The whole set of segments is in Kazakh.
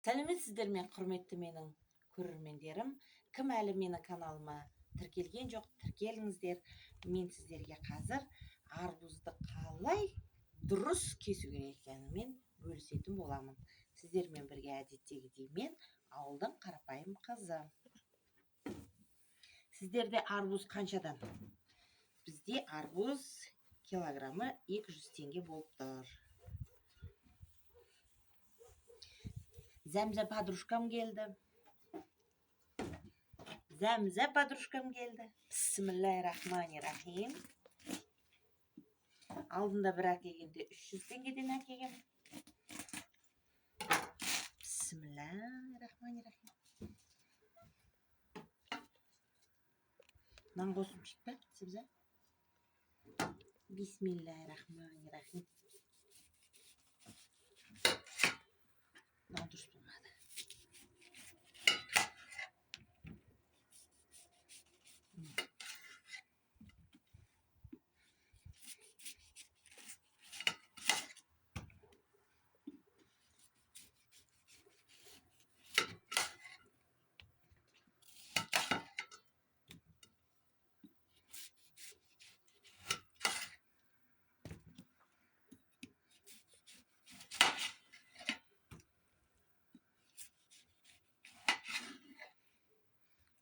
Сәлеметсіздер ме, құрметті менің көрермендерім. Кім әлі менің каналыма тіркелген жоқ, тіркеліңіздер. Мен сіздерге қазір арбузды қалай дұрыс кесу керек екенін бөлісетін боламын. Сіздермен бірге әдеттегідей мен ауылдың қарапайым қызы. Сіздерде арбуз қаншадан? Бізде арбуз килограммы 200 теңге болып тұр. Зәмзә подружкам келді. Зәмзә подружкам келді. Бисмиллахи-рахмани-рахим. Алдында бір әкелгенде 300 теңгеден әкелгем. Бисмиллахи-рахмани-рахим. Нан қосып жейік пе, Зәмзә? Бисмиллахи-рахмани-рахим. Мынау дұрыс болмады.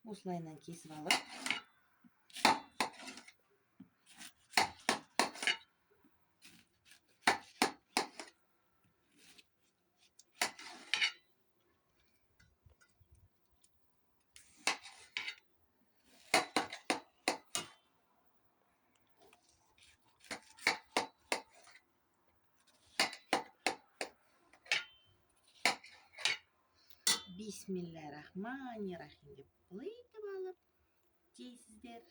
Осылайынан кесіп алып, бисмиллахи-рахмани-рахим деп былайтып алып жейсіздер.